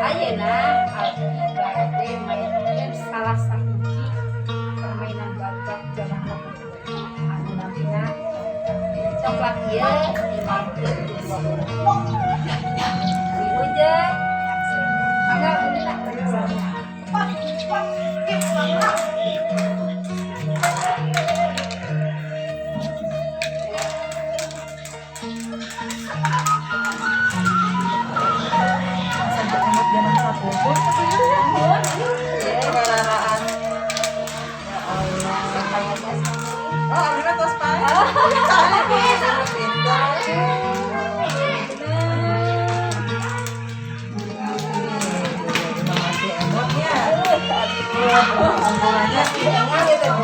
Ayeuna abdi bade maenkeun salah sahiji permainan barudak jaman kapungkur anu namina congklak. Ieu dimaenkeun ku dua urang. Wilujeng nyaksen. Mangga, Bu Nina. Sampai emot zaman kapungkur Nuhun. Kararaan. Ya Allah. Oh, abdi mah tos paeh. Pintar. Terima kasih emotnya. Ampurannya. Enggak gitu.